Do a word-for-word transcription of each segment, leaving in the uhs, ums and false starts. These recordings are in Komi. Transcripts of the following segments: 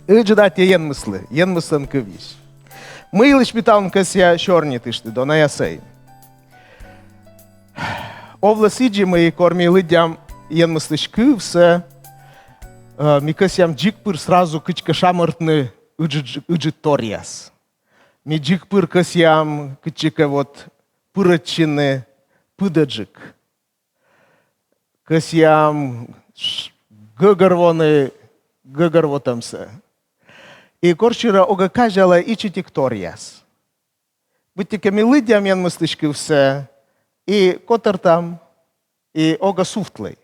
Ыджыд аттьӧ Енмыслы, Енмыслӧн кывйысь. Мый йылысь ми талун кӧсъям сёрнитыштны, донаясӧй? Овлӧ сідзи, мый кор ми лыддям Енмыслысь кывсӧ, э, ми кӧсъям дзик пыр сразу кыдзкӧ шамӧртны ыджыд, ыджыд торъяс. Ми дзик пыр кӧсъям кыдзкӧ вот пырӧдчыны пыдӧджык. Кӧсъям ш-, гӧгӧрвоны гӧгӧрвотӧмсӧ. И корсюрӧ огӧ казялӧ ичӧтик торъяс. Быттьӧкӧ ми лыддям Енмыслысь кывсӧ и котӧртам, и огӧ сувтлӧй.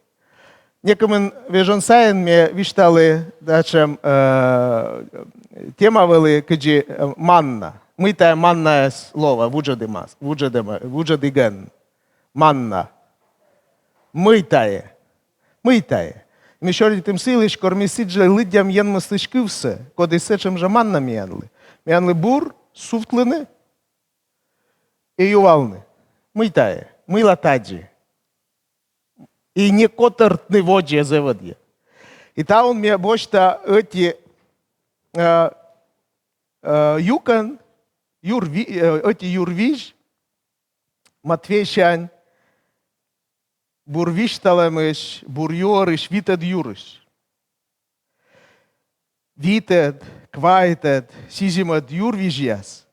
Некымын вежон сайын ме висьталі татшӧм, э, тема вӧлі, кыдзи, э, манна. Мый тайӧ маннаӧс лоӧ вуджӧдӧмас, вуджӧдӧма-, вуджӧдігӧн? Манна. Мый тайӧ? Мый тайӧ? Ми сёрнитім сы йылысь, кор ми сідзжӧ лыддям Енмыслысь кывсӧ, коді сэтшӧм жӧ манна миянлы. Миянлы бур сувтлыны и ювалны: мый тайӧ? Мыйла тадзи? И не котӧртны водзӧ зэв ӧдйӧ. И талун ме босьта ӧти, э, э, юкӧн, юр ви-, э, ӧти юр визь Матфейсянь бур висьталӧмысь, бур юӧрысь, витӧд юрысь. Витӧд, квайтӧд, сизимӧд юр визьяс.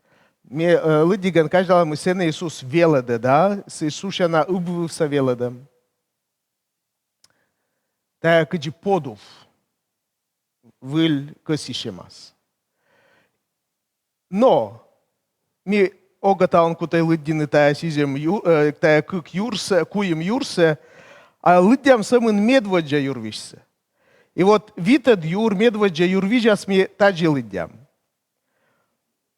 Ме, э, лыддигӧн казялі, мый сэні Иисус велӧдӧ, да? Иисуссянь на ыб вывса велӧдӧм. Тайӧ кыдзи подув выль кӧсйысьӧмас. Но ми огӧ талун кутӧй лыддьыны тайӧ сизим ю-, э, тайӧ кык юрсӧ, куим юрсӧ, а лыддям сӧмын медводдза юр визьсӧ. И вот витӧд юр, медводдза юр визьяс ми тадзи лыддям: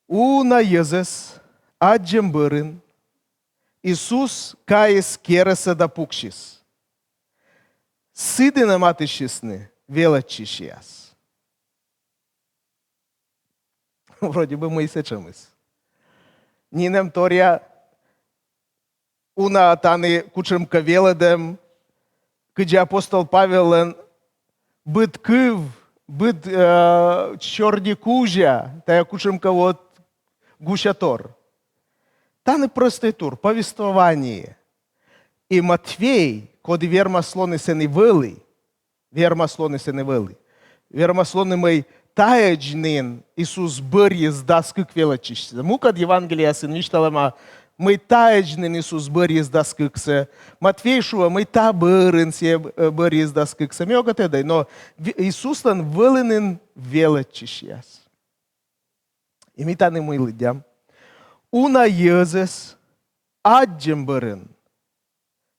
уна йӧзӧс аддзӧм бӧрын Иисус кайис керӧсӧ да пуксис. Сы дінӧ матыстчисны велӧдчысьяс. Вроде бы мый сэтшӧмыс. Нинӧм торъя уна тані кутшӧмкӧ велӧдӧм, кыдзи апостол Павеллӧн быд кыв, быд, э, сёрни кузя, тайӧ кутшӧмкӧ вот гусятор. Тані простӧй тур, повествование. И Матфей, коді вермас лоны сэні вӧлі, вермас лоны сэні вӧлі. Вермас лоны, мый таӧдз нин Иисус бӧрйис дас кык велӧдчысьсӧ. Мукӧд Евангелиясын висьталӧма, мый таӧдз нин Иисус бӧрйис дас кыксӧ. Матфей шуӧ, мый та бӧрын сійӧ, э, бӧрйис дас кыксӧ. Ми огӧ тӧдӧй, но ви-, Иисуслӧн вӧлі нин велӧдчысьяс. И ми тані мый лыддям? Уна йӧзӧс аддзӧм бӧрын.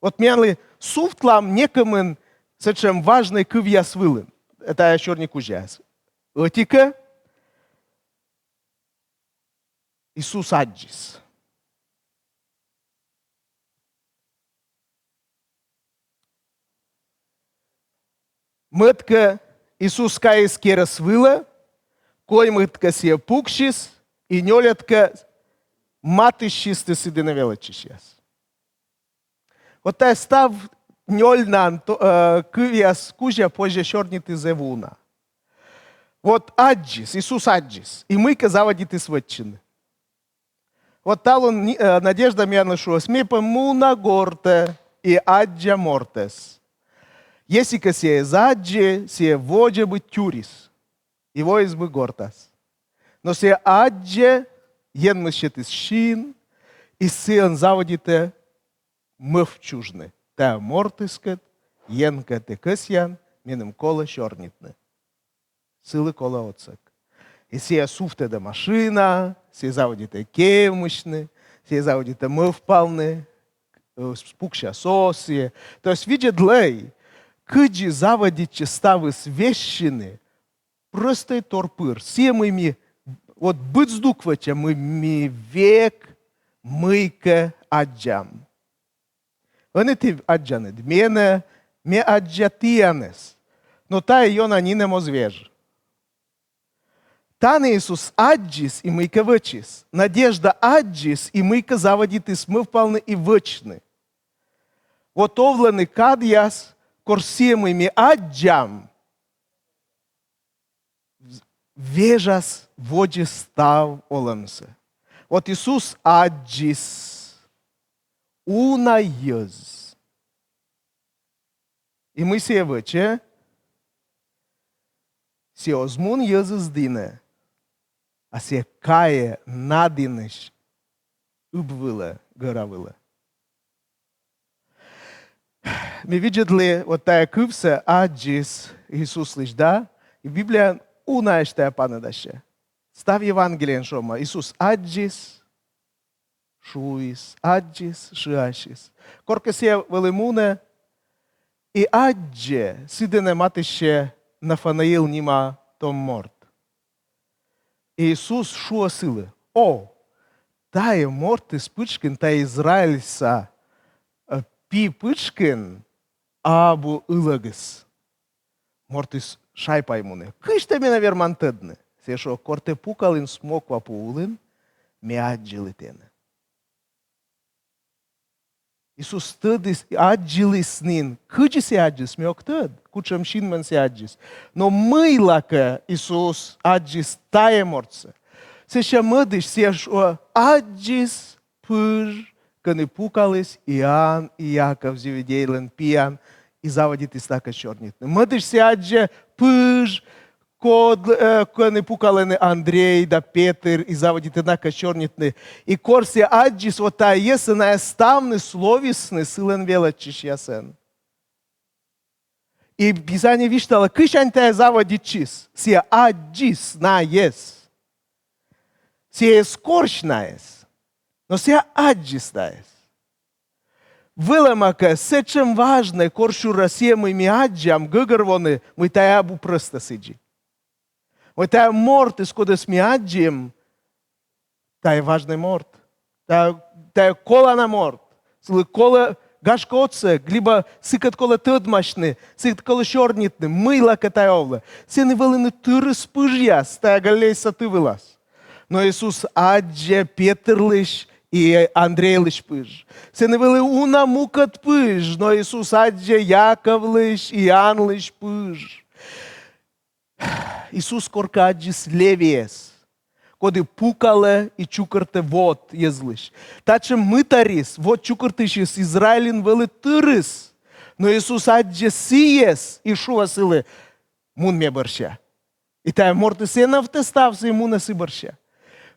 Вот миянлы сувтлам некымын сэтшӧм важнӧй кывъяс вылын. Тайӧ сёрни кузяяс. Ӧти-кӧ, Иисус аддзис. Мӧд-кӧ, Иисус кайис керӧс вылӧ, коймӧд-кӧ, сійӧ пуксис, и нёльӧд-кӧ, матыстчисны сы дінӧ велӧдчысьяс. Вот тайӧ став нёльнан то-, э, кывъяс кузя позьӧ сёрниты зэв уна. Вот аддзис, Иисус аддзис, и мыйкӧ заводитіс вӧчны. Вот талун ни-, э, Надежда миянлы шуӧ: ме пӧ муна гортӧ и аддза мортӧс. Если кӧ сійӧ эз аддзы, сійӧ водзӧ бы тюрис и воис бы гортас. Но сійӧ аддзӧ, Енмыс сетіс син, и сійӧн заводитӧ мӧвп чужны: тайӧ мортыскӧд, Енкӧд тэ кӧсъян, меным колӧ сёрнитны. Сылы колӧ отсӧг. И сійӧ сувтӧдӧ машина, сійӧ заводитӧ кевмысьны, сійӧ заводитӧ мӧвпалны, э, пуксяс оз сійӧ. То есть видзӧдлӧй, кыдзи заводитчӧ ставыс вежсьыны простӧй тор пыр. Сійӧ, мый ми, вот быд здук вӧчӧ, мый ми век мыйкӧ аддзам. Ӧні ті аддзанныд менӧ, ме аддза тіянӧс. Но тайӧ ёна нинӧм оз веж. Тані Иисус аддзис и мыйкӧ вӧчис. Надежда аддзис и мыйкӧ заводитіс мӧвпалны и вӧчны. Вот овлӧны кадъяс, кор сійӧ, мый ми аддзам, в-, вежас водзӧ став олӧмсӧ. Вот Иисус аддзис уна йӧз. И мый сійӧ вӧчӧ? Сійӧ оз мун йӧзыс дінӧ, а сійӧ кайӧ на дінысь ыб вылӧ, гӧра вылӧ. Ми видзӧдлім вот тайӧ кывсӧ, аддзис Иисуслысь, да? И Библияын унаысь тайӧ паныдасьӧ. Став Евангелиеын шуӧма: Иисус аддзис, шуис, аддзис, шыасис. Коркӧ сійӧ вӧлі мунӧ и аддзӧ, сы дінӧ матыстчӧ Нафанаил нима том морт. Иисус шуӧ сылы: «О, тайӧ мортыс пытшкын, тайӧ Израильса, э, пи пытшкын абу ылӧгыс». Мортыс шай паймунӧ: «Кысь тай менӧ верман тӧдны?» Сійӧ шуӧ: «Кор тэ пукалін смоква пу улын, ме аддзылі тэнӧ». Иисус тӧдіс, аддзыліс нин. Кыдзи сійӧ аддзис, ме ог тӧд, кутшӧм синмӧн сійӧ аддзис. Но мыйлакӧ Иисус аддзис тайӧ мортсӧ. Сэсся мӧдысь сійӧ шуӧ: аддзис пыж, кӧні пукаліс Иоанн и Яков, Зеведейлӧн пиян, и заводитіс накӧд сёрнитны. Мӧдысь сійӧ аддзӧ пыж, код, э, кӧні пукалӧны Андрей да Петыр, и заводитӧ накӧд сёрнитны. И кор сійӧ аддзис вот тайӧ йӧзсӧ, найӧ ставныс ловисны сылӧн велӧдчысьясӧн. И Писание висьталӧ, кыдз ӧні тайӧ заводитчис. Сійӧ аддзис найӧс. Сійӧ эз корсь найӧс, но сійӧ аддзис найӧс. Вӧлӧма кӧ, сэтшӧм важнӧй корсюрӧ сійӧ, мый ми аддзам, гӧгӧрвоны, мый тайӧ абу прӧста сідзи. Мый тайӧ мортыс, кодӧс ми аддзим, тайӧ важнӧй морт. Тайӧ, тайӧ колана морт. Сылы колӧ, гашкӧ, отсӧг, либӧ сыкӧд колӧ тӧдмасьны, сыкӧд колӧ сёрнитны, мыйлакӧ тайӧ овлӧ. Сэні вӧліны тырыс пыжъяс тайӧ Галилейса ты вылас. Но Иисус аддзӧ Петырлысь и Андрейлысь пыж. Сэні вӧлі уна мукӧд пыж, но Иисус аддзӧ Яковлысь и Иоаннлысь пыж. Иисус коркӧ аддзис Левийӧс, коді пукалӧ и чукӧртӧ вод йӧзлысь. Татшӧм мытарйыс, вод чукӧртысьыс, Израильын вӧлі тырыс. Но Иисус аддзӧ сійӧс и шуӧ сылы: «Мун ме бӧрся». И тайӧ мортыс эновтӧ ставсӧ и мунӧ сы бӧрся.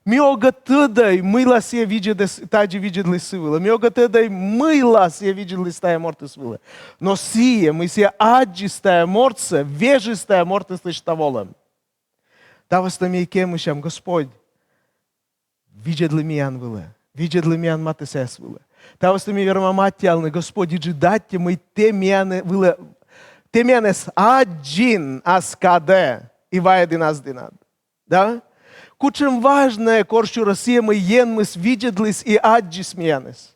Ми огӧ тӧдӧй, мыйла сійӧ видзӧдӧ-, тадзи видзӧдліс сы вылӧ. Ми огӧ тӧдӧй, мыйла сійӧ видзӧдліс тайӧ мортыс вылӧ. Но сійӧ, мый сійӧ аддзис тайӧ мортсӧ, вежис тайӧ мортыслысь став олӧм. Та вӧсна ми кемысям: Господь, видзӧдлы миян вылӧ, видзӧдлы миян матыссаэс вылӧ. Та вӧсна ми вермам аттьӧалны: Господь, ыджыд аттьӧ, мый тэ миянӧс вылӧ, тэ миянӧс аддзин ас кадӧ и вайӧдін ас дінад. Да? Кутшӧм важнӧй корсюрӧ сійӧ, мый Енмыс видзӧдліс и аддзис миянӧс.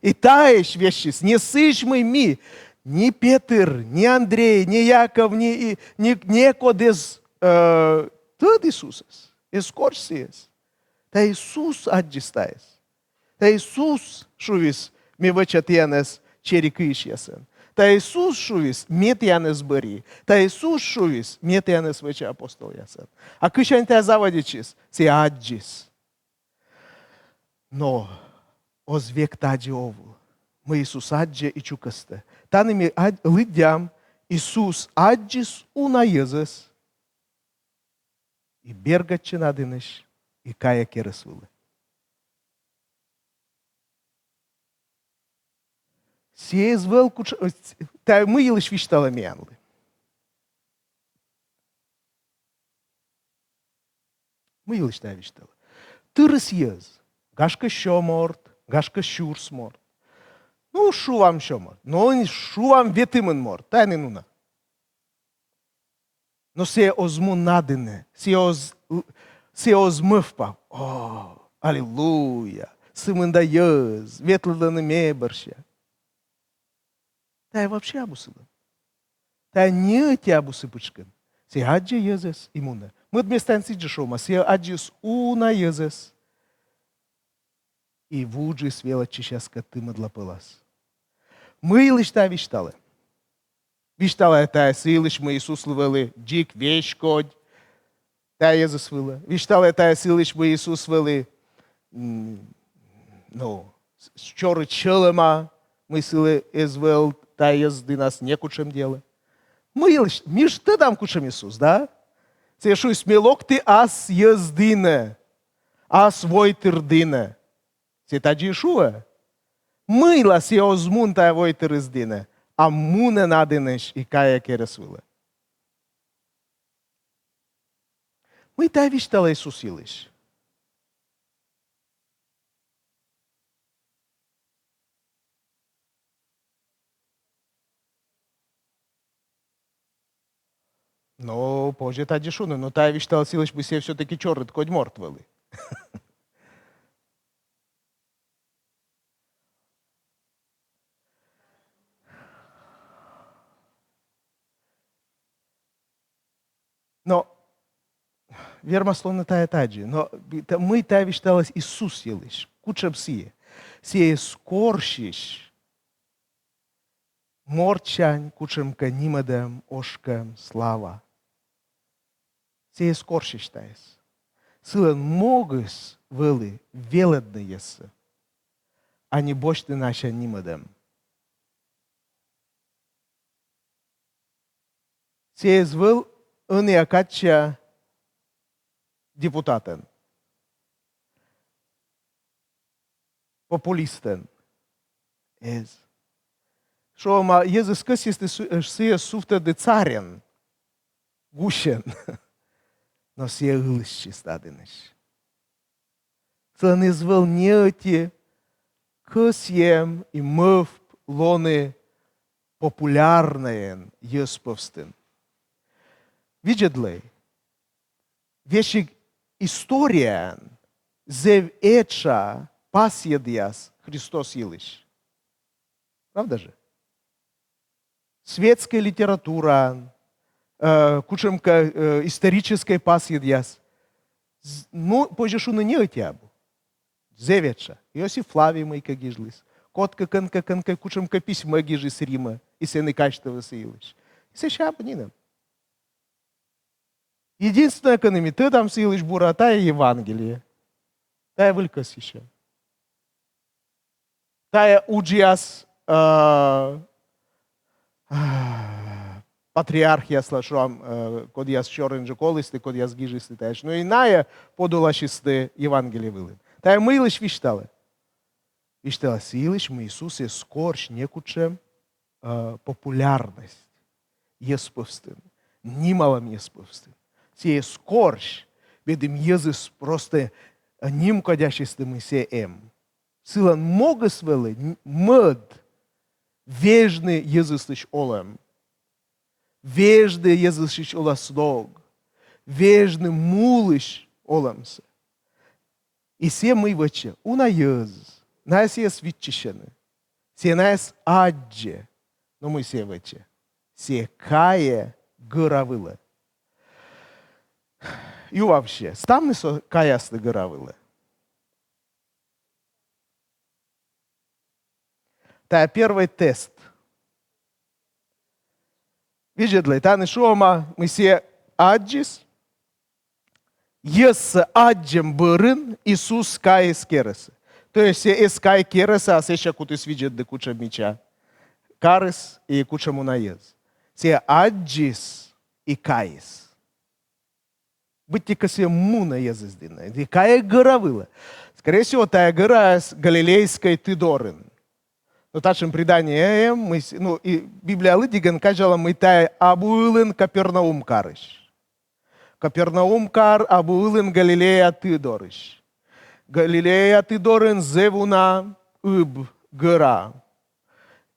И таысь вежсис, не сыысь, мый ми, ни Петыр, ни Андрей, ни Яков, ни, и, ни, некод эз, э, тӧд Иисусӧс, эз корсь сійӧс. Тайӧ Иисус аддзис тайӧс. Тайӧ Иисус шуис: «Ме вӧча тіянӧс чери кыйысьясӧн». Тайӧ Иисус шуис: «Ме тіянӧс бӧрйи». Тайӧ Иисус шуис: «Ме тіянӧс вӧча апостолъясӧн». А кыдз ӧні тайӧ заводитчис? Сійӧ аддзис. Но оз век тадзи овлы, мый Иисус аддзӧ и чукӧстӧ. Тані ми ад-, лыддям: Иисус аддзис уна йӧзӧс и бергӧдчӧ на дінысь, и кайӧ керӧс вылӧ. Сійӧ эз вӧв кутш-, э, тайӧ мый йылысь висьталӧ миянлы? Мый йылысь тайӧ висьталӧ? Тырыс йӧз. Гашкӧ, сё морт, гашкӧ, сюрс морт. Ну, шуам, сё морт. Но шуам, ветымын морт. Тайӧ нин уна. Но сійӧ оз мун на дінӧ, сійӧ оз, сійӧ оз мӧвпав: «О, аллилуйя, сы мында йӧз, ветлӧдлӧны ме бӧрся». Тайӧ вообще абу сылӧн. Тайӧ ни ӧти абу сы пытшкын. Сійӧ аддзӧ йӧзӧс и мунӧ. Мӧд местаын сідзи шуӧма: сійӧ аддзис уна йӧзӧс и вуджис велӧдчысьяскӧд тымӧдла пӧлас. Мый йылысь тайӧ висьталӧ? Висьталӧ тайӧ сы йылысь, мый Иисуслы вӧлі дзик веськодь тайӧ йӧзыс вылӧ. Висьталӧ тайӧ сы йылысь, мый Иисус вӧлі, м, ну, с-, чорыд сьӧлӧма, мый сылы эз вӧв тайӧ йӧз дінас некутшӧм делӧ. Мый йылысь, ми ж тӧдам, кутшӧм Иисус, да? Сійӧ шуис: ме локті ас йӧз дінӧ, ас войтыр дінӧ. Сійӧ тадзи шуӧ. Мыйла сійӧ оз мун тайӧ войтырыс дінӧ, а мунӧ на дінысь и кайӧ керӧс вылӧ. Мый тайӧ висьталӧ Иисус йылысь? Но, позьӧ тадзи шуны, но тайӧ висьталӧ сы йылысь, мый сійӧ всё-таки чорыд кодь морт вӧлі. Но вермас лоны тайӧ тадзи. Но та-, мый тайӧ висьталас Иисус йылысь? Кутшӧм сійӧ? Сійӧ эз корсьысь мортсянь кутшӧмкӧ нимӧдӧм, ошкӧм, слава. Сійӧ эз корсьысь тайӧс. Сылӧн могыс вӧлі велӧдны йӧзсӧ, а не босьтны насянь нимӧдӧм. Сійӧ эз вӧв ӧнія кадся депутатӧн, популистӧн. Эз. Шуӧма, йӧзыс кӧсйисны су-, э, сійӧс сувтӧдны царӧн, гусьӧн. Но сійӧ ылысьыс та дінӧ. Сылӧн эз вӧв ни ӧти кӧсйӧм и мӧвп лоны популярнӧйӧн йӧз пӧвстын. Видзӧдлӧй, весиг историяын зэв этша пасйӧдъяс Христос йылысь. Правда же? Светскӧй литератураын, э, кутшӧмкӧ, э, историческӧй пасйӧдъяс. З-, ну, позьӧ шуны, ни ӧти абу. Зэв этша. Иосиф Флавий мыйкӧ гижліс. Кодкӧ кӧнкӧ, кӧнкӧ кутшӧмкӧ письмӧ гижис Римӧ, и сэні казьтывліс сы йылысь. И сэсся абу нинӧм. Единственнӧй, кӧні ми тӧдам сы йылысь бура, тайӧ Евангелие. Тайӧ выль кӧсйысьӧм. Тайӧ уджъяс, э, патриархъяслӧн, шуам, э, кодъяс сёрӧнджык олісны, кодъяс гижисны тайӧс. Но и найӧ подуласисны Евангелие вылын. Тайӧ мый йылысь висьталӧ? Висьталӧ сы йылысь, мый Иисус эз корсь некутшӧм, э, популярность йӧз пӧвстын, нималӧм йӧз пӧвстын. Сійӧ эз корсь, медым йӧзыс просто, э, нимкодясисны, мый сійӧ эм. Сылӧн могыс вӧлі н-, мӧд вежны йӧзыслысь олӧм, вежны йӧзыслысь оласног, вежны мулысь олӧмсӧ. И сійӧ мый вӧчӧ? Уна йӧз, найӧ сійӧс виччысьӧны. Сійӧ найӧс аддзӧ. Но мый сійӧ вӧчӧ? Сійӧ кайӧ гӧра вылӧ. Юавсьӧ, ставныс-ӧ каясны гӧра вылӧ? Тайӧ первый тест. Видзӧдлӧй, тані шуӧма, мый сійӧ аддзис, йӧзсӧ аддзӧм бӧрын Иисус кайис керӧсӧ. То есть сійӧ эз кай керӧсӧ, а сэсся кутіс видзӧдны, кутшӧм мича карыс и кутшӧм уна йӧз. Сійӧ аддзис и кайис. Быттьӧкӧ сійӧ мунӧ йӧзыс дінӧ. И кайӧ гӧра вылӧ. Скорее всего, тайӧ гӧраыс Галилейскӧй ты дорын. Но татшӧм предание эм, мый с-, ну, и Библия лыддигӧн казялӧ, мый тайӧ абу ылын Капернаум карысь. Капернаум кар абу ылын Галилея ты дорысь. Галилея ты дорын зэв уна ыб гӧра.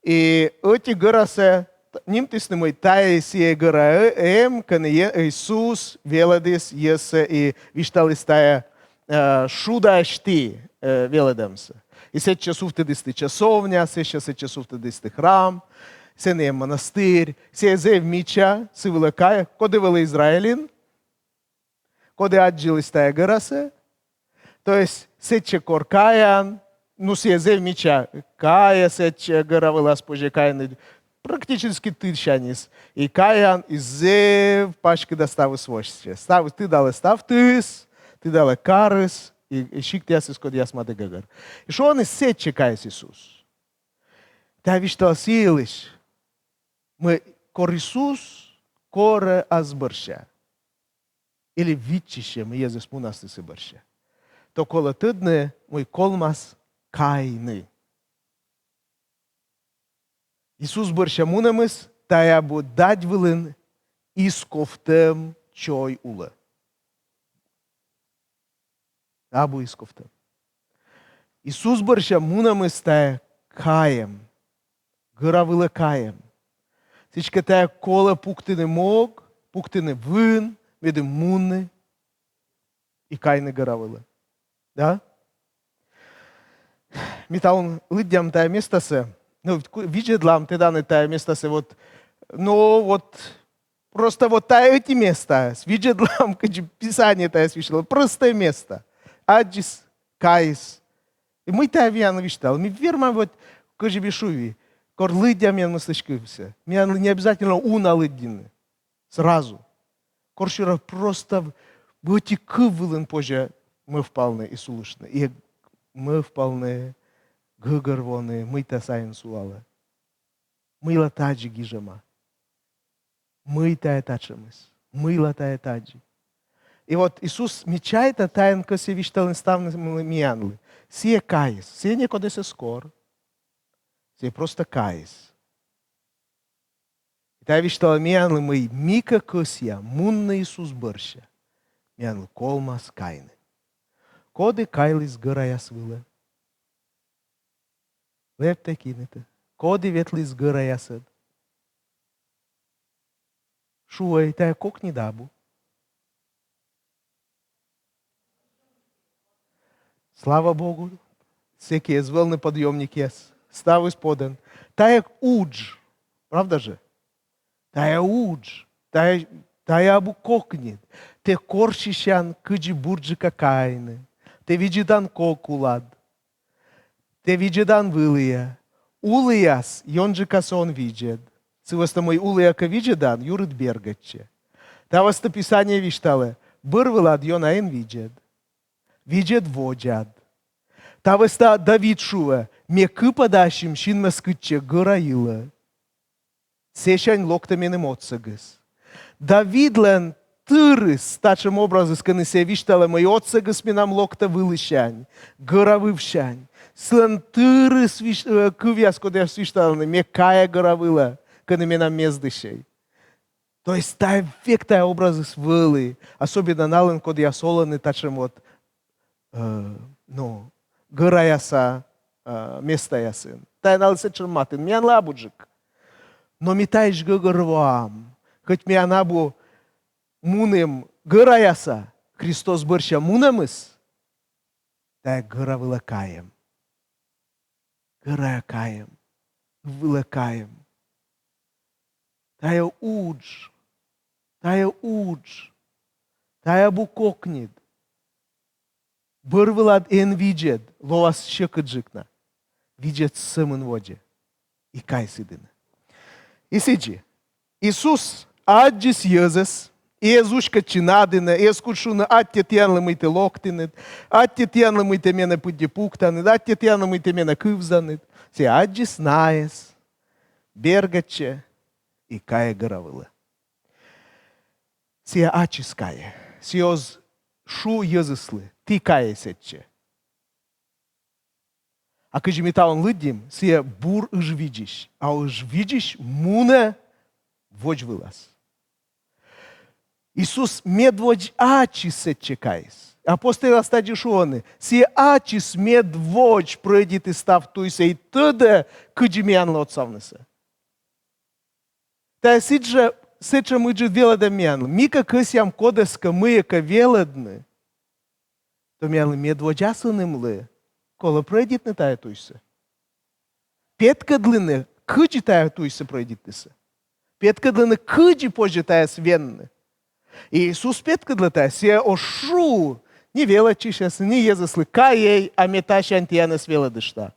И ӧти гӧрасӧ т-, нимтісны, мый тайӧ сійӧ гӧра, э, эм, кӧні Е-, Иисус велӧдіс йӧзсӧ и висьталіс тайӧ, э, шудаӧсь ті, э, велӧдӧмсӧ. И сэтчӧ сувтӧдісны часовня, сэсся сэтчӧ сувтӧдісны храм, сэні эм монастырь, сійӧ зэв мича, сы вылӧ кайӧ, коді вӧлі Израильын, коді аддзыліс тайӧ гӧрасӧ. То есть сэтчӧ кор каян, ну, сійӧ зэв мича, кайӧ сэтчӧ гӧра вылас, позьӧ кайны практически тыдсяньыс. И каян, и зэв паськыда ставыс восьсэ. Ставыс, тыдалэ ставтыс, тыдалэ карыс, и, и сиктъясыс, кодъяс мадэ гӧгӧр. И шуонэ, сэтче кайис Иисус. Тае висьталэ сы йылысь, мый кор Иисус корэ ас бӧрся или виччысьӧ, мый йӧзыс мунасны сы бӧрся, то колэ тӧдны, мый колмас кайны. Иисус бӧрся мунэмыс — тае абу дадь вылын исковтэм чой улэ. Абу исковтэм. Иисус бӧрся мунэмыс — тае каем. Гӧра вылэ каем. Сідзкӧ, тае колэ пуктыны мог, пуктыны вын, медым мунны и кайны гӧра вылэ. Да? Ми талун лыддям тае местасэ. Ну, ку-, видзедлам, тӧданныд, тае местасэ. Вот, ну, вот, просто вот тае ӧти места. Видзедлам, кыдзи Писание тае висьталэ. Простое место. Аддзис, кайис. И мый тае миянлы висьталэ? Ми вермам, вот, кыдзи би шуи, кор лыддям Енмыслэсь кывсэ, миянлы не обязательно уна лыддьыны сразу. Кор сьӧраз, просто в-, ӧти кыв вылын позьӧ мӧвпалны и сулыштны. И мӧвпалны, гӧгӧрвоны, мый та сайын сулалэ. Мыйла тадзи гижӧма. Мый тае татшӧмыс. Мыйла тае тадзи. И вот Иисус, ми чайтам, таын кӧсйӧ висьталны ставныс миянлы. Сійӧ кайис. Сійӧ некодӧс эз кор. Сійӧ просто кайис. И тае висьталэ миянлы, мый ми кӧ кӧсъям мунны Иисус бӧрся, миянлы колмас кайны. Коді кайліс гӧраяс вылӧ? Лэптӧй кинытӧ. Коді ветліс гӧраясӧд? Шуӧй, тае кокньыд абу. Слава Богу, сэки эз вӧлны подъёмникъяс. Ставыс подӧн. Тае удж. Правда же? Тае удж. Тае, тае абу кокньыд. Тэ корсьысян, кыдзи бурджыка кайны. Тэ видзӧдан кок улад. Тэ видзӧдан вылӧ. Уліас ёнджыкасӧ он видзӧд. Сы вӧсна мый уліа кӧ видзӧдан, юрыд бергӧдчӧ. Та вӧсна Писание висьталӧ: бӧрвылад ёна эн видзӧд. Видзӧд водзад. Та вӧсна Давид шуӧ: ме кыпада ассьым синмӧс кытчӧ? Гӧра йылӧ. Сэсянь локтӧ меным отсӧгыс. Давидлӧн тырыс татшӧм образыс, кӧні сійӧ висьталӧ, мый отсӧгыс менам локтӧ вылысянь, гӧра вывсянь. Сылӧн тырыс вис-, э, кывъяс, кодъяс висьталӧны: ме кая гӧра вылӧ, кӧні менам мездысьӧй. То есть тае век тае образыс вӧлі, особенно налӧн, кодъяс олӧны татшӧм вот, э, ну, гӧраяса, э, местаясын. Тае налы сэтшӧм матын, миянлы абуджык. Но ми таысь гӧгӧрвоам, кӧть миян абу муным гӧраяса, Христос бӧрся мунӧмыс — тае гӧра вылӧ кайӧм. Гӧраяс кайӧм, вылӧ кайӧм. Тае удж, тае удж, тае абу кокньыд. Бӧрвылад эн видзӧд, лоас сьӧкыдджык на. Видзӧд сӧмын водзӧ и кай сы дінӧ. И сідзи, Иисус аддзис йӧзӧс, и эз уськӧдчы на дінӧ, и эз кут шуны: аттьӧ тіянлы, мый ті локтінныд, аттьӧ тіянлы, мый ті менӧ пыдди пуктанныд, аттьӧ тіянлы, мый ті менӧ кывзанныд. Сійӧ аддзис найӧс, бергӧдчӧ и кайӧ гӧра вылӧ. Сійӧ ачыс кайӧ. Сійӧ оз шу йӧзыслы: ті кайӧй сэтчӧ. А кыдзи ми талун лыддим, сійӧ бур ыжвидзысь, а ыжвидзысь мунӧ водзвылас. Иисус медводз ачыс сэтчӧ кайис. Апостолъяс тадзи шуӧны: сійӧ ачыс медводз прӧйдитіс став туйсӧ и тӧдӧ, кыдзи миянлы отсавнысӧ. Тае сідзжӧ, сэтшӧм ыджыд велӧдӧм миянлы. Ми кӧ кӧсъям кодӧскӧ мыйӧкӧ велӧдны, то миянлы медводз асынымлы колӧ прӧйдитны тае туйсӧ. Петкӧдлыны, кыдзи тае туйсӧ прӧйдитнысӧ. Петкӧдлыны, кыдзи позьӧ тайӧс венны. И Иисус петкӧдлӧ тайӧс, сійӧ оз шу ни велӧдчысьяслы, ни йӧзыслы: кайӧй, а ме тасянь тіянӧс велӧдышта.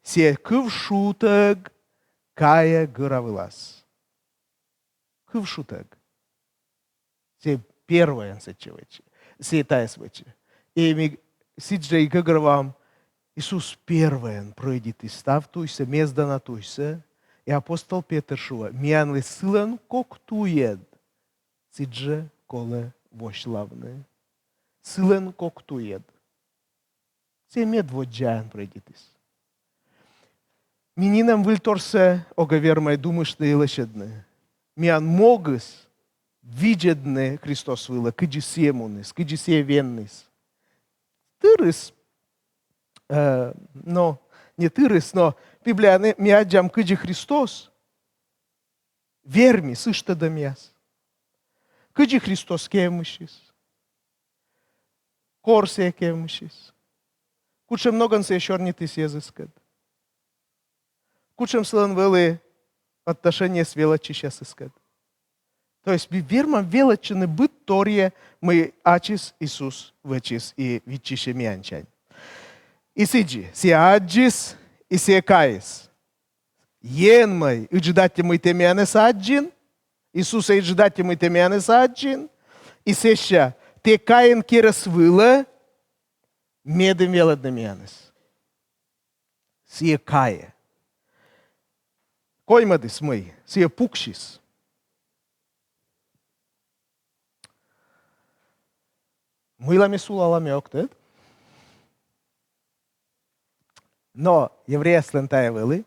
Сійӧ кыв шутӧг кайӧ гӧра вылас. Кывшутӧг. Сійӧ первойӧн сэтчӧ вӧчӧ. Сійӧ тайӧс вӧчӧ. И ми сідзжӧ и гӧгӧрвоам, Иисус первойӧн прӧйдитіс став туйсӧ, мездана туйсӧ, и апостол Петр шуӧ: миянлы сылӧн кок туйӧд сідзжӧ колӧ восьлавны. Сылӧн кок туйӧд. Сійӧ медводдзаӧн прӧйдитіс. Ми нинӧм выльторсӧ ог вермӧй думыштны и лӧсьӧдны. Миян могыс видзӧдны Христос вылӧ, кыдзи сійӧ муніс, кыдзи сійӧ венніс. Тырыс, э, но, не тырыс, но Библияын ми аддзам, кыдзи Христос вермис ыштӧдӧмъяс. Кыдзи Христос кевмысис. Кор сійӧ кевмысис. Кутшӧм ногӧн сійӧ сёрнитіс йӧзыскӧд. Кутшӧм сылӧн вӧлі отношениеыс велӧдчысьясыскӧд. То есть ми вермам велӧдчыны быдторйӧ, мый ачыс Иисус вӧчис и виччысьӧ миянсянь. И сідзи, сійӧ аддзис, и сійӧ кайис. Енмӧй ыджыд аттьӧ, мый тэ миянӧс аддзин, Иисусӧй ыджыд аттьӧ, мый тэ миянӧс аддзин, и сэсся тэ кайин керӧс вылӧ, медым велӧдны миянӧс. Сійӧ кайӧ. Коймӧдыс мый, сійӧ пуксис. Мыйла ме сулала, ме ог тӧд. Но еврейяслӧн тайӧ вӧлі.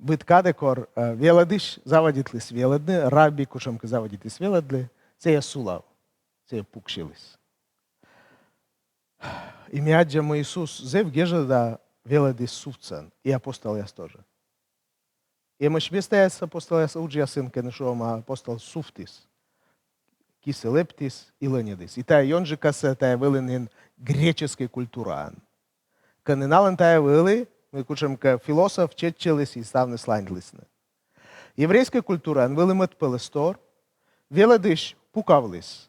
Быд кадӧ, кор, э, велӧдысь заводитліс велӧдны, рабби кутшӧмкӧ заводитіс велӧдлы, сійӧ сулав, сійӧ пуксьыліс. И ми аддзам, мый Иисус зэв гежӧда велӧдіс сувтсӧн, и апостолъяс тоже. Эмӧсь местаяс апостолъяс уджъясын, кӧні шуӧма, апостол сувтіс, кисӧ лэптіс и лӧньӧдіс. И тайӧ ёнджыкасӧ, тайӧ вӧлі нин греческӧй культураын. Кӧні налӧн тайӧ вӧлі, мый кутшӧмкӧ философ чеччыліс и ставныс ланьтлісны. Еврейскӧй культураын вӧлі мӧдпӧлӧс тор, велӧдысь пукавліс.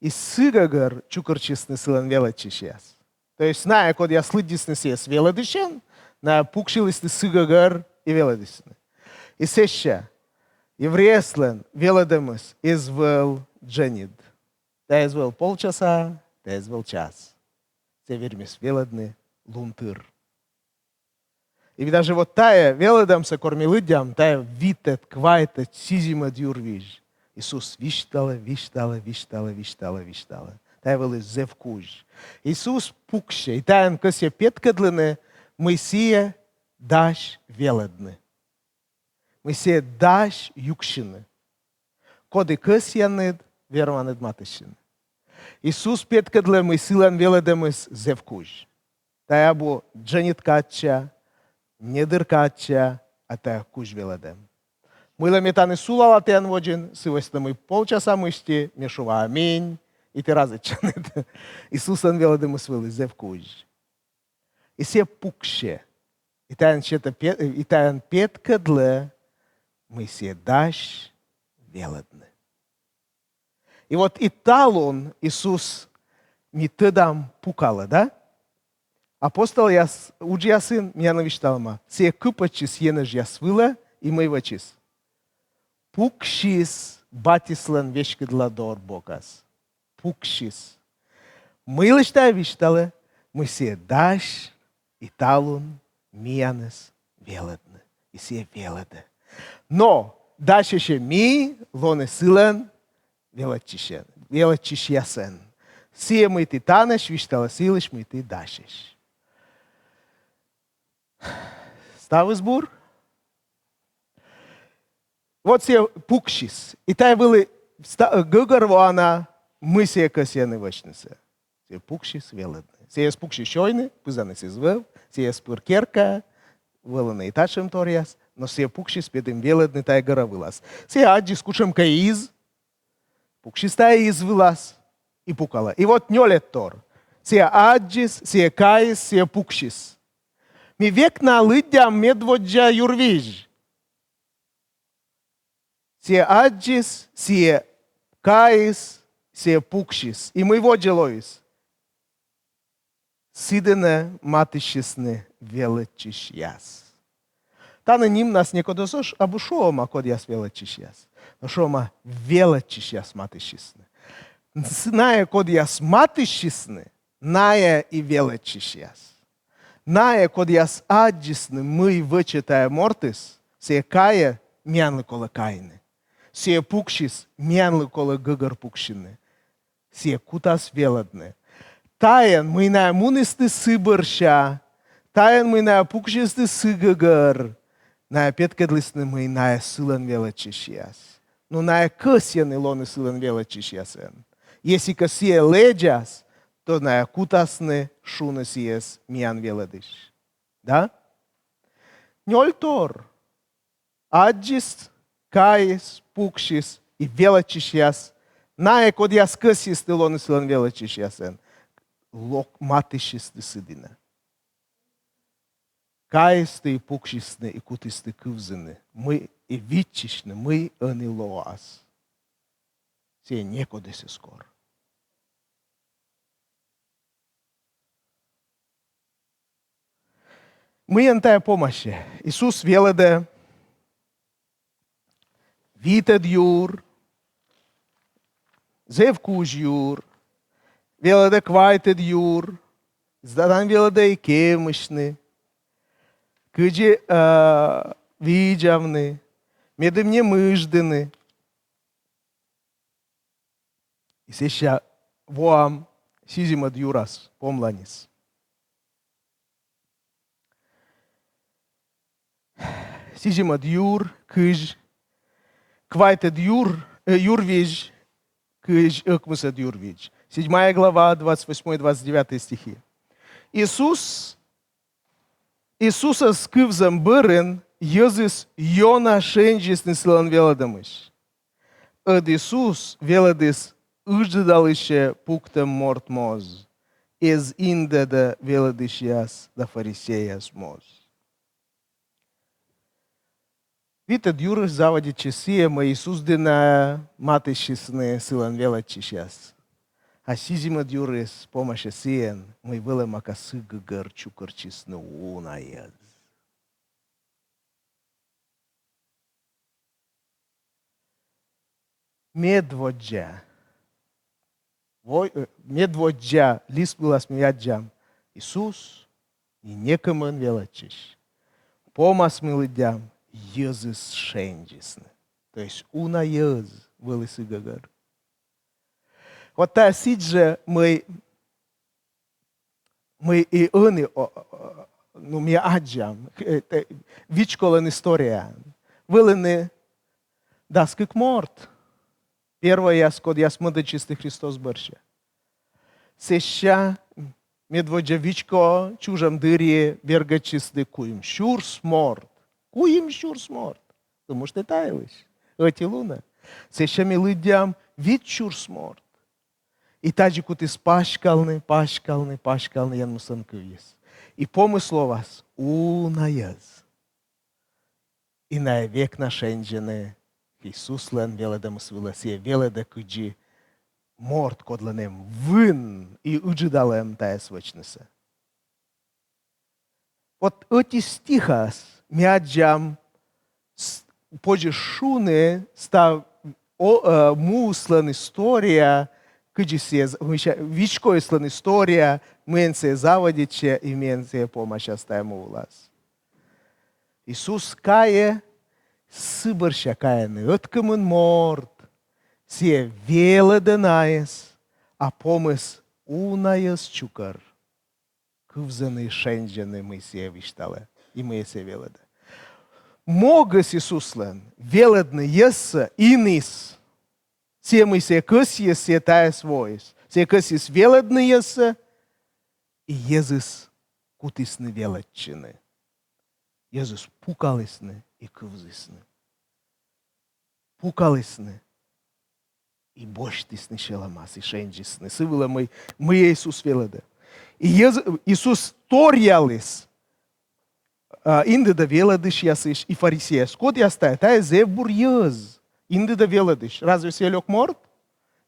И сы гӧгӧр чукӧртчисны сылӧн велӧдчысьяс. То есть найӧ, кодъяс лыддисны сійӧс велӧдысьӧн, найӧ пуксьылісны сы гӧгӧр и велӧдісны. И сэсся еврейяслӧн велӧдӧмыс эз вӧв дженьыд. Тайӧ эз вӧв полчаса, тайӧ эз вӧв час. Сійӧ вермис велӧдны лун тыр. И даже вот тайӧ велӧдӧмсӧ кор ми лыддям, тайӧ витӧд, квайтӧд, сизимӧд юр визь. Иисус висьталӧ, висьталӧ, висьталӧ, висьталӧ, висьталӧ. Тайӧ вӧлі зэв кузь. Иисус пуксьӧ, и тайӧн кӧсйӧ петкӧдлыны, мый сійӧ дась велӧдны. Мый сійӧ дась юксьыны. Коді кӧсъянныд, верманныд матыстчыны. Иисус петкӧдлӧ, мый сылӧн велӧдӧмыс зэв кузь. Тайӧ абу дженьыд кадся, недыр кадся, а тайӧ кузь велӧдӧм. Мыйла ме тані сулала тіян водзын, сы вӧсна мый полчаса мысти ме шуа аминь, и ті разӧдчанныд. Иисуслӧн велӧдӧмыс вӧлі зэв кузь. И сійӧ пуксьӧ. И тайӧн сетӧ пе-, и тайӧн петкӧдлӧ, мый сійӧ дась велӧдны. И вот и талун Иисус, ми тӧдам, пукалӧ, да? Апостолъяс уджъясын, миянлы висьталӧма, сійӧ кыпӧдчис енэжъяс вылӧ и мый вӧчис? Пуксис батьыслӧн веськыдла дор бокас. Пуксис. Мыйысь тайӧ висьталӧ? Мый сійӧ дась и талун миянӧс велӧдны. И сійӧ велӧдӧ. Но дасьӧсь ми лоны сылӧн велӧдчысьӧ-, велӧдчысьясӧн. Сійӧ, мый ті танӧсь, висьталӧ сы йылысь, мый ті дасьӧсь. Ставыс бур? Вот сійӧ пуксис. И тайӧ вӧлі ста-, гӧгӧрвоана, мый сійӧ кӧсйӧны вӧчнысӧ. Сійӧ пуксис велӧдны. Сійӧ эз пуксьы сёйны, пызаныс эз вӧв, сійӧ эз пыр керкаӧ, вӧліны и татшӧмторъяс, но сійӧ пуксис, медым велӧдны тайӧ гӧра вылас. Сійӧ аддзис кутшӧмкӧ из, пуксис тайӧ из вылас и пукалӧ. И вот нёльӧд тор. Сійӧ аддзис, сійӧ кайис, сійӧ пуксис. Ми век на лыддям медводдза юр визь. Сійӧ аддзис, сійӧ кайис, сійӧ пуксис. И мый водзӧ лоис? Сы дінӧ матыстчисны велӧдчысьяс. Тані нимнас некодӧс абу шуӧма, кодъяс велӧдчысьяс. Но шуӧма, велӧдчысьяс матыстчисны. С-, найӧ, кодъяс матыстчисны, найӧ и велӧдчысьяс. Найӧ, кодъяс аддзисны, мый вӧчӧ тайӧ мортыс, сійӧ кайӧ, миянлы колӧ кайны. Сійӧ пуксис, миянлы колӧ гӧгӧр пуксьыны. Сійӧ кутас велӧдны. Тайӧн, мый найӧ мунісны сы бӧрся, тайӧн, мый найӧ пуксисны сы гӧгӧр, найӧ петкӧдлісны, мый найӧ сылӧн велӧдчысьяс. Но найӧ кӧсйӧны лоны сылӧн велӧдчысьясӧн. Если кӧ сійӧ лэдзас, то найӧ кутасны шуны сійӧс миян велӧдысь. Да? Нёльтор. Аддзис, кайис, пуксис, и велӧдчысьяс, найӧ, кодъяс кӧсйисны лоны сылӧн велӧдчысьясӧн, лок-, матыстчисны сы дінӧ. Кайисны и пуксисны, и кутісны кывзыны, мый, и виччысьны, мый ӧні лоас. Сійӧ некодӧс эз кор. Мыйӧн тайӧ помасьӧ? Иисус велӧдӧ витӧд юр, зэв кузь юр, велӧдӧ квайтӧд юр, сідз, тані велӧдӧ и кевмысьны, кыдзи, э, видзавны, медым не мыждыны. И сэсся воам сизимӧд юрас, помланьыс. Сизимӧд юр, кызь, квайтӧд юр, э, юр визь, кызь ӧкмысӧд юр визь. Седьмая глава, двадцать восьмой, двадцать девятый стихи. Иисус Иисусӧс кывзӧм бӧрын йӧзыс ёна шензисны сылӧн велӧдӧмысь. Ӧд Иисус велӧдіс ыджыдалысь пуктӧм морт моз, эз индӧдӧ велӧдысьяс да фарисейяс моз. Витӧд юрыс заводитчис сійӧн, мый Иисус дінӧ матыстчисны сылӧн велӧдчысьяс. А сизимӧд юрыс помасьӧ сійӧн, мый вӧлӧма кӧ, сы гӧгӧр чукӧртчисны уна йӧз. Медводдза. Во-, э, медводдза лист вылас ми аддзам: Иисус и некымын велӧдчысь. Помас ми лыддям: йӧзыс шензисны. То есть уна йӧз вӧлі сы гӧгӧр. Вот тайӧ сідз жӧ, мый, мый и ӧні, о, о, ну, ми аддзам, э, э, вичколӧн историяын. Вӧліны дас кык морт. Первойяс, кодъяс мӧдӧдчисны Христос бӧрся. Сэсся медводдза вичко чужӧм дырйи бергӧдчисны куим сюрс морт. Куим сюрс морт. Думыштӧ та йылысь. Ӧти лунӧ. Сэсся ми лыддям вит сюрс морт. И тадзи кутіс паськалны, паськалны, паськалны, Енмыслӧн кывйыс. И помыс лоас уна йӧз. И найӧ век на шензьӧны Иисуслӧн велӧдӧмыс вылӧ, сійӧ велӧдӧ, кыдзи морт, кодлӧн эм вын и ыджыдалӧм тайӧс вӧчнысӧ. Вот ӧти стихас ми аддзам, с-, позьӧ шуны, став о-, э, муыслӧн история, кыдзи сійӧ з-, мися, вичкоыслӧн история, мыйӧн сійӧ заводитчӧ и мыйӧн сійӧ помасяс тайӧ му вылас. Иисус кайӧ, сы бӧрся кайӧны ӧткымын морт, сійӧ велӧдӧ найӧс, а помыс уна йӧз чукӧр. Кывзӧны, шензьӧны, мый сійӧ висьталӧ и мый сійӧ велӧдӧ. Могыс Иисуслӧн велӧдны йӧзсӧ иніс. Сійӧ, мый сійӧ кӧсйис, сійӧ тайӧс воис. Сійӧ кӧсйис велӧдны йӧзсӧ, и йӧзыс кутісны велӧдчыны. Йӧзыс пукалісны и кывзісны. Пукалісны и босьтісны сьӧлӧмас, и шензісны сы вылӧ, мый, мый Иисус велӧдӧ. И йӧз-, Иисус торъяліс, а, индӧдӧ велӧдысьясысь и фарисейясысь. Кодъяс тайӧ? Тайӧ зэв бур йӧз. Индӧдӧ велӧдысь. Разве сійӧ лёк морт?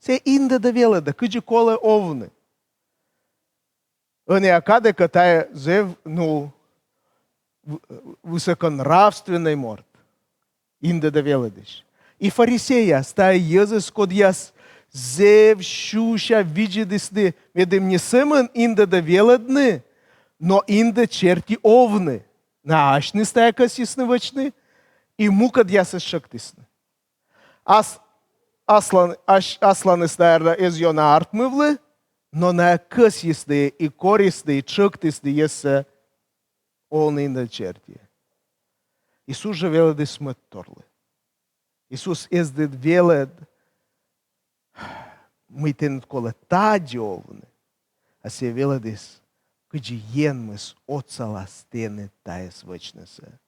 Сійӧ индӧдӧ велӧдӧ, кыдзи колӧ овны. Ӧнія кадӧ кӧ, тайӧ зэв, ну, в-, высоконравственнӧй морт, индӧдӧ велӧдысь. И фарисейяс — тайӧ йӧзыс, кодъяс зэв сюся видзӧдісны, медым не сӧмын индӧдӧ велӧдны, но индӧд серти овны. Найӧ асьныс тайӧ кӧсйисны вӧчны, и мукӧдъясӧс тшӧктісны. Ас-, аслан-, ас-, асланыс, наверно, эз ёна артмывлы, но найӧ кӧсйисны и корисны, и тшӧктісны йӧзсӧ овны индӧд серти. Иисус жӧ велӧдіс мӧдторлы. Иисус эз тӧд велӧд, мый тэныд колӧ тадзи овны, а сійӧ велӧдіс, кыдзи Енмыс отсалас тэныд тайӧс вӧчнысӧ.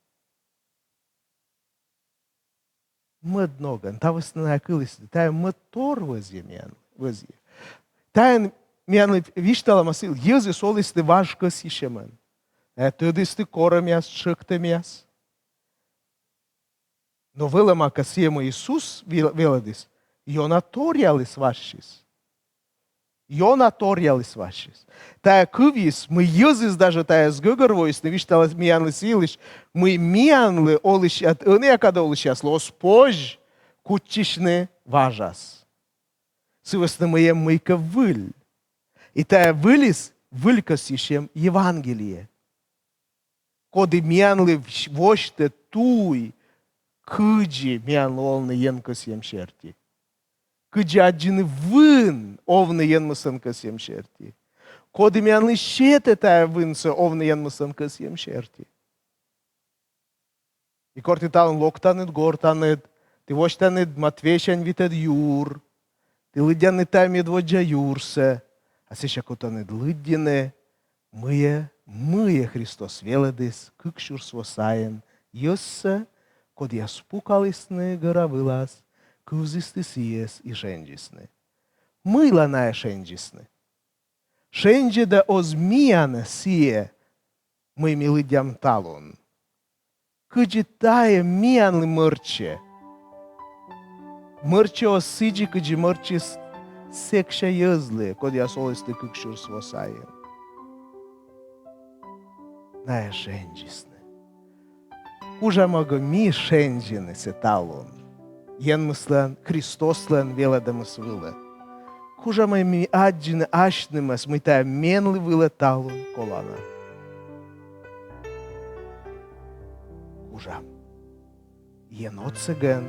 Мӧд ногӧн, та вӧсна найӧ кылісны, тайӧ мӧдтор вӧзйӧ миян, вӧзйӧ. Тайӧн миянлы висьталӧма сійӧ, йӧзыс олісны важ кӧсйысьӧмӧн. Найӧ тӧдісны корӧмъяс, тшӧктӧмъяс. Но вӧлӧма кӧ сійӧ, мый Иисус вел-, велӧдіс, ёна торъяліс важсьыс. Ёна торъяліс важсьыс. Тайӧ кывйыс, мый йӧзыс даже тайӧс гӧгӧрвоисны, висьталӧ миянлы сы йылысь, мый миянлы, олысьяс, ӧнія кадӧ олысьяслы, оз позь кутчысьны важас. Сы вӧсна мый эм мыйкӧ выль. И тайӧ выльыс — выль кӧсйысьӧм Евангелие, коді миянлы всь-, восьтӧ туй, кыдзи миянлы овны Ен кӧсйӧм серти. Кыдзи аддзыны вын овны Енмыслӧн кӧсйӧм серти. Коді миянлы сетӧ тайӧ вынсӧ овны Енмыслӧн кӧсйӧм серти. И кор ті талун локтанныд, гортанныд, ті восьтанныд Матвейсянь витӧд юр, ті лыддянныд тайӧ медводдза юрсӧ, а сэсся кутанныд лыддьыны, мыйӧ, мыйӧ Христос велӧдіс кык сюрс во сайын йӧзсӧ, кодъяс пукалісны гӧра вылас, кывзісны сійӧс и шензисны. Мыйла найӧ шензисны? Шензьӧ да оз миянӧ сійӧ, мый ми лыддям талун? Кыдзи тайӧ миянлы мӧрччӧ? Мӧрччӧ оз сідзи, кыдзи мӧрччис сэкся йӧзлы, кодъяс олісны кык сюрс во сайын. Найӧ шензисны. Кужам ог-ӧ ми шензьыны сійӧс талун Енмыслӧн, Христослӧн велӧдӧмыс вылӧ? Кужам ог-ӧ ми аддзыны асьнымӧс, мый тайӧ менлы вылӧ талун колана? Кужам. Ен отсӧгӧн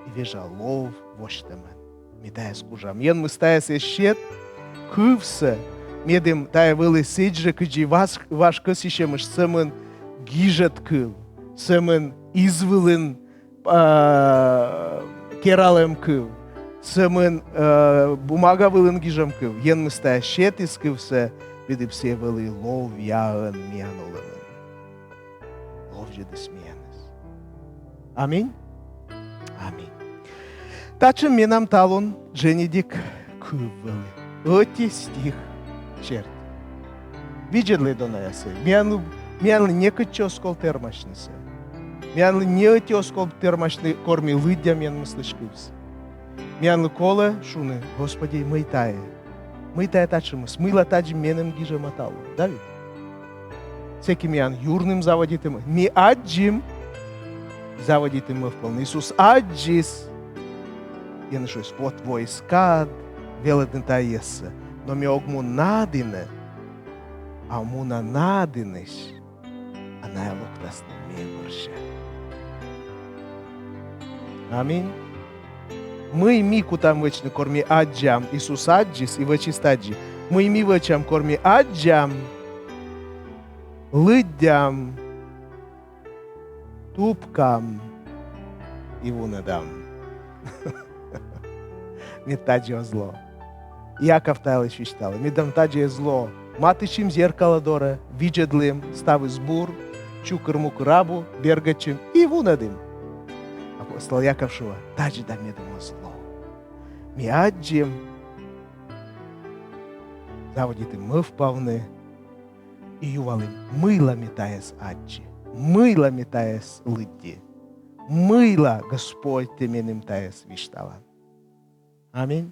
и вежа лов восьтӧмӧн. Ми тайӧс кужам. Енмыс тайӧс эз сет кывсӧ, медым тайӧ вӧлі сідз жӧ, кыдзи важ, важ кӧсйысьӧмыс, сӧмын гижӧд кыв, сӧмын из вылын, а, кералӧм кыв, сӧмын, а, бумага вылын гижӧм кыв. Енмыс тайӧс сетіс кывсӧ, медым сійӧ вӧлі ловъяӧн миян олӧмын. Ловзьӧдіс миянӧс. Аминь. Аминь. Татшӧм менам талун дженьыдик кыв вӧлі. Ӧти стих серти. Видзӧдлӧй, донаясӧй. Миянлы, миянлы некытчӧ оз кол тэрмасьнысӧ. Миянлы не ӧти оз кол тэрмасьны, кор ми лыддям Енмыслысь кывсӧ. Миянлы колӧ шуны: Господи, мый тайӧ? Мый тайӧ татшӧмыс? Мыйла тадзи меным гижӧма талун? Да ведь? Сэки миян юрным заводитӧ мӧвпавны. Ми аддзим, заводитім мӧвпавны. Иисус аддзис. Енмыс шуис: вот воис кад велӧдны тайӧс. Но ме ог мун на дінӧ, а муна на дінысь, а найӧ локтасны ме бӧрся. Аминь. Мый ми кутам вӧчны, кор ми аддзам? Иисус аддзис и вӧчис тадзи. Мый ми вӧчам, кор ми аддзам? Лыддям, тупкам и вунӧдам. Мед тадзи оз ло. Яков та йылысь висьталӧ: медым тадзи оз ло, матыстчим зеркалӧ дорӧ, видзӧдлім, ставыс бур, чукыр-мукыр абу, бергӧдчим и вунӧдім. Апостол Яков шуӧ: тадзи да медым оз ло. Ми аддзим, заводитім мӧвпавны и юалім: мыйла ме тайӧс аддзи, мыйла ме тайӧс лыдди, мыйла Господь тэ меным тайӧс висьталан. Аминь.